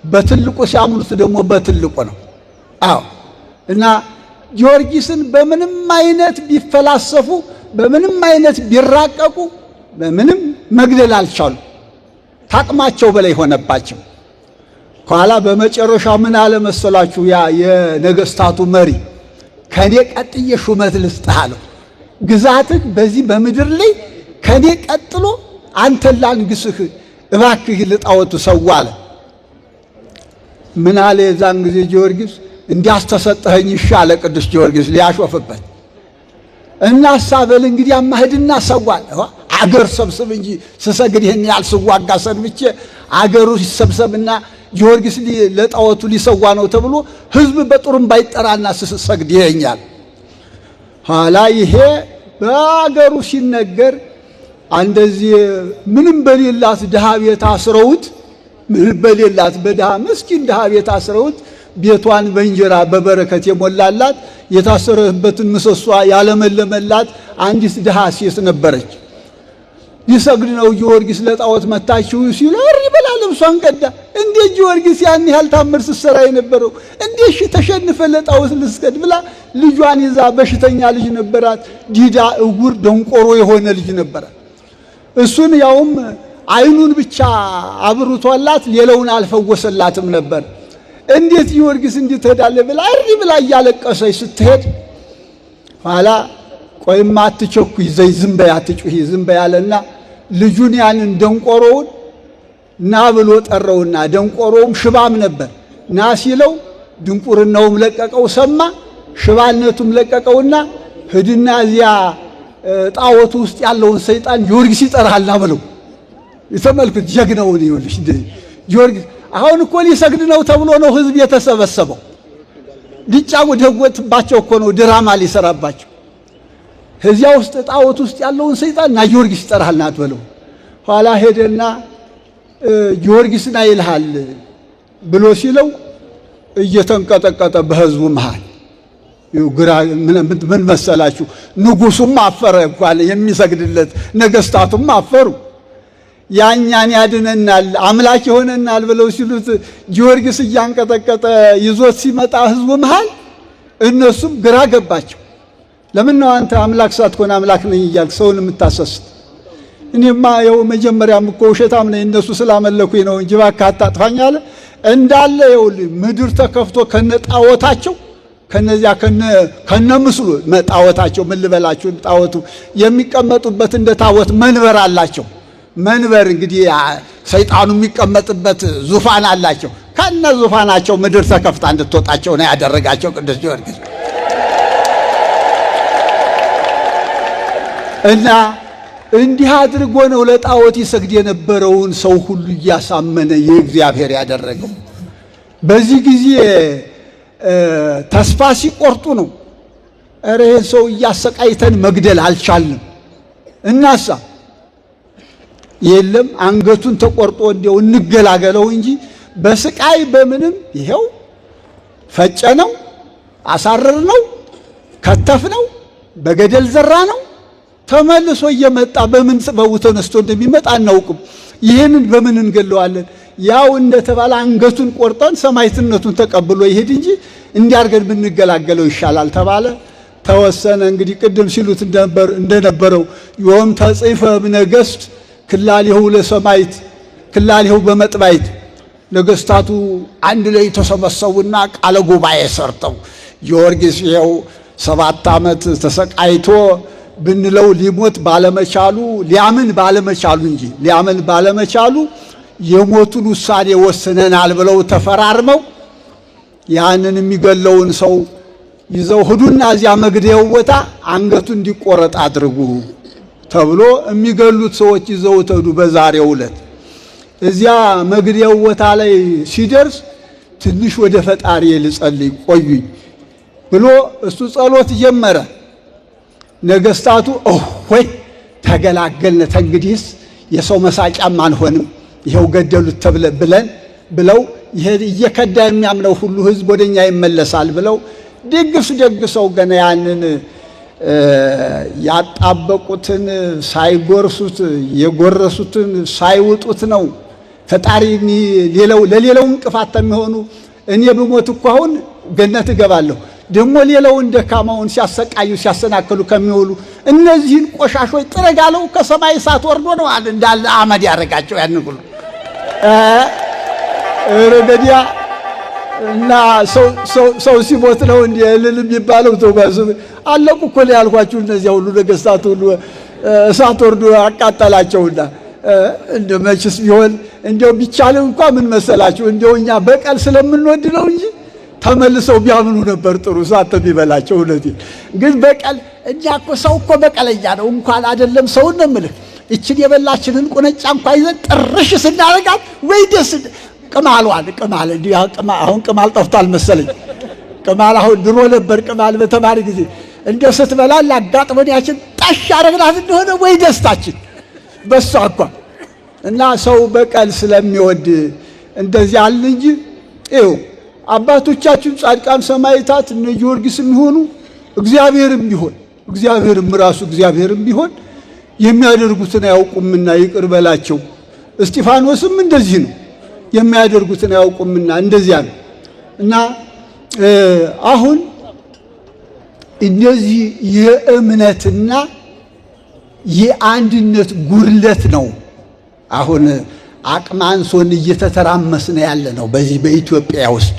በትልቁ ሲያምኑት ደግሞ በትልቁ ነው። አዎ እና ጊዮርጊስን በምንም አይነት ቢፈላሰፉ፣ በምንም አይነት ቢራቀቁ፣ በምንም መግደል አልቻሉ። ታቅማቸው በላይ ሆነባቸው። ኋላ በመጨረሻ ምን አለ መሰላችሁ? ያ የነገስታቱ መሪ ከኔ ቀጥዬ ሹመት ልስጥህ አለው። ግዛትህ በዚህ በምድር ላይ ከኔ ቀጥሎ አንተን ላንግስህ፣ እባክህ ልጣወቱ ሰው አለ። ምን አለ የዛን ጊዜ ጊዮርጊስ? እንዲያስተሰጠኸኝ እሺ አለ ቅዱስ ጊዮርጊስ ሊያሾፍበት። እናሳ በል እንግዲህ አማህድና ሰዋል አገር ሰብስብ እንጂ ስሰግድ ይህን ያህል ስዋጋ ሰንብቼ አገሩ ሲሰብሰብና ጊዮርጊስ ለጣዖቱ ሊሰዋ ነው ተብሎ ህዝብ በጥሩምባ ይጠራና ስሰግድ ይሄኛል። ኋላ ይሄ በአገሩ ሲነገር አንደዚህ ምንም በሌላት ድሃ ቤት አስረውት፣ ምንም በሌላት በድሃ ምስኪን ድሃ ቤት አስረውት፣ ቤቷን በእንጀራ በበረከት የሞላላት፣ የታሰረበትን ምሰሷ ያለመለመላት አንዲት ድሃ ሴት ነበረች። ሊሰግድ ነው ጊዮርጊስ ለጣዖት መታችሁ ሲሉ እሪ ብላ ልብሷን ቀዳ። እንዴት ጊዮርጊስ ያን ያህል ታምር ስትሰራ የነበረው እንዴ እሺ ተሸንፈ ለጣዖት ልስገድ ብላ ልጇን ይዛ፣ በሽተኛ ልጅ ነበራት፣ ዲዳ እውር ደንቆሮ የሆነ ልጅ ነበራት። እሱን ያውም አይኑን ብቻ አብርቶላት ሌላውን አልፈወሰላትም ነበር። እንዴት ጊዮርጊስ እንዲህ ትሄዳለህ ብላ እሪ ብላ እያለቀሰች ስትሄድ ኋላ ቆይማ አትቸኩይ ዘይ ዝም በይ አትጩሂ ዝም በይ አለና ልጁን ያንን ደንቆሮውን ና ብሎ ጠራውና ደንቆሮውም ሽባም ነበር። ና ሲለው ድንቁርናውም ለቀቀው ሰማ፣ ሽባነቱም ለቀቀውና ሂድና እዚያ ጣዖቱ ውስጥ ያለውን ሰይጣን ጊዮርጊስ ይጠራሃል በለው። የተመልኩት ጀግናውን ይኸውልሽ፣ ጊዮርጊስ አሁን እኮ ሊሰግድ ነው ተብሎ ነው ህዝብ የተሰበሰበው። ሊጫወትባቸው እኮ ነው ድራማ ሊሰራባቸው። እዚያ ውስጥ ጣዖት ውስጥ ያለውን ሰይጣን ና ጊዮርጊስ ይጠራሃል ና በለው። ኋላ ሄደና ጊዮርጊስ ና ይልሃል ብሎ ሲለው እየተንቀጠቀጠ በህዝቡ መሃል ግራ ምን መሰላችሁ፣ ንጉሱም አፈረ እንኳን የሚሰግድለት ነገስታቱም አፈሩ። ያኛን ያድነናል አምላክ ይሆነናል ብለው ሲሉት ጊዮርጊስ እያንቀጠቀጠ ይዞት ሲመጣ ህዝቡ መሃል እነሱም ግራ ገባቸው። ለምን ነው አንተ አምላክ ሳትሆን አምላክ ነኝ እያልክ ሰውን የምታሰስት? እኔማ ይኸው መጀመሪያም እኮ ውሸታም ነኝ እነሱ ስላመለኩኝ ነው እንጂ እባክህ አታጥፋኝ አለ። እንዳለ ይኸውልህ ምድር ተከፍቶ ከነ ጣዖታቸው ከነዚያ ከነ ምስሉ ጣዖታቸው ምን ልበላችሁ፣ ጣዖቱ የሚቀመጡበት እንደ ታቦት መንበር አላቸው። መንበር እንግዲህ ሰይጣኑ የሚቀመጥበት ዙፋን አላቸው። ከነ ዙፋናቸው ምድር ተከፍታ እንድትወጣቸው ነው ያደረጋቸው ቅዱስ ጊዮርጊስ። እና እንዲህ አድርጎ ነው ለጣዖት ይሰግድ የነበረውን ሰው ሁሉ እያሳመነ የእግዚአብሔር ያደረገው። በዚህ ጊዜ ተስፋ ሲቆርጡ ነው፣ ኧረ ይህን ሰው እያሰቃይተን መግደል አልቻልንም፣ እናሳ የለም አንገቱን ተቆርጦ እንዲያው እንገላገለው እንጂ በስቃይ በምንም ይሄው ፈጨነው፣ አሳረርነው፣ ከተፍነው፣ በገደል ዘራ ነው፣ ተመልሶ እየመጣ በምን ጽበቡ ተነስቶ እንደሚመጣ አናውቅም። ይህንን በምን እንገለዋለን? ያው እንደተባለ አንገቱን ቆርጠን ሰማዕትነቱን ተቀብሎ ይሄድ እንጂ እንዲያርገን ብንገላገለው ይሻላል ተባለ። ተወሰነ። እንግዲህ ቅድም ሲሉት እንደነበረው ዮም ተጽፈ ነገስት ክላሊሁ ለሰማዕት ክላሊሁ በመጥባይት ነገስታቱ አንድ ላይ ተሰበሰቡና ቃለ ጉባኤ ሰርተው ጊዮርጊስ ይኸው 7 ዓመት ተሰቃይቶ ብንለው ሊሞት ባለመቻሉ ሊያምን ባለመቻሉ እንጂ ሊያምን ባለመቻሉ የሞቱን ውሳኔ ወስነናል ብለው ተፈራርመው ያንን የሚገለውን ሰው ይዘው ሂዱና እዚያ መግደያው ቦታ አንገቱ እንዲቆረጥ አድርጉ ተብሎ የሚገሉት ሰዎች ይዘው ሄዱ። በዛሬው ዕለት እዚያ መግደያው ቦታ ላይ ሲደርስ ትንሽ ወደ ፈጣሪ ልጸልይ ቆዩኝ ብሎ እሱ ጸሎት ጀመረ። ነገስታቱ እሆይ ተገላገልነ፣ ተንግዲህስ የሰው መሳቂያም አንሆንም፣ ይኸው ገደሉት ተብለ ብለን ብለው ይሄ እየከዳ የሚያምነው ሁሉ ህዝብ ወደኛ ይመለሳል ብለው ድግስ ደግሰው ገና ያንን ያጣበቁትን ሳይጎርሱት የጎረሱትን ሳይውጡት ነው ፈጣሪ ሌላው ለሌላው እንቅፋት የሚሆኑ እኔ ብሞት እኮ አሁን ገነት እገባለሁ። ደግሞ ሌላውን ደካማውን ሲያሰቃዩ ሲያሰናክሉ ከሚውሉ እነዚህን ቆሻሾች ጥረጋለው ከሰማይ እሳት ወርዶ ነው እንዳለ አመድ ያደረጋቸው ያንን ሁሉ ረገዲያ። እና ሰው ሲሞት ነው እንዲ እልል የሚባለው። አለቁ እኮ ነው ያልኳችሁ። እነዚያ ሁሉ ነገስታት ሁሉ እሳት ወርዶ አቃጠላቸውና እንደ መችስ ቢሆን እንደው ቢቻልም እንኳ ምን መሰላችሁ፣ እንደው እኛ በቀል ስለምንወድ ነው እንጂ ተመልሰው ቢያምኑ ነበር ጥሩ፣ እሳት ቢበላቸው። እውነቴን ግን በቀል እኛ እኮ ሰው እኮ በቀለኛ ነው። እንኳን አይደለም ሰውን ነው የምልህ፣ እችን የበላችንን ቁነጫ እንኳ ይዘን ጥርሽ ስናደርጋት ወይ ደስ ቅማሏን ቅማል እንዲህ አሁን ቅማል ጠፍቷል መሰለኝ። ቅማል አሁን ድሮ ነበር ቅማል በተማሪ ጊዜ እንደው ስትበላ ላጋጥመን ያችን ጣሽ ያደረግናት እንደሆነ ወይ ደስታችን በሷ እኳ። እና ሰው በቀል ስለሚወድ እንደዚህ አለ እንጂ ይኸው አባቶቻችን ጻድቃን ሰማዕታት እነ ጊዮርጊስም ቢሆኑ እግዚአብሔርም ቢሆን እግዚአብሔርም ራሱ እግዚአብሔርም ቢሆን የሚያደርጉትን አያውቁምና ይቅር በላቸው። እስጢፋኖስም እንደዚህ ነው፣ የሚያደርጉትን አያውቁምና እንደዚያ ነው። እና አሁን እነዚህ የእምነትና የአንድነት ጉድለት ነው። አሁን አቅም አንሶን እየተተራመስን ያለ ነው በዚህ በኢትዮጵያ ውስጥ።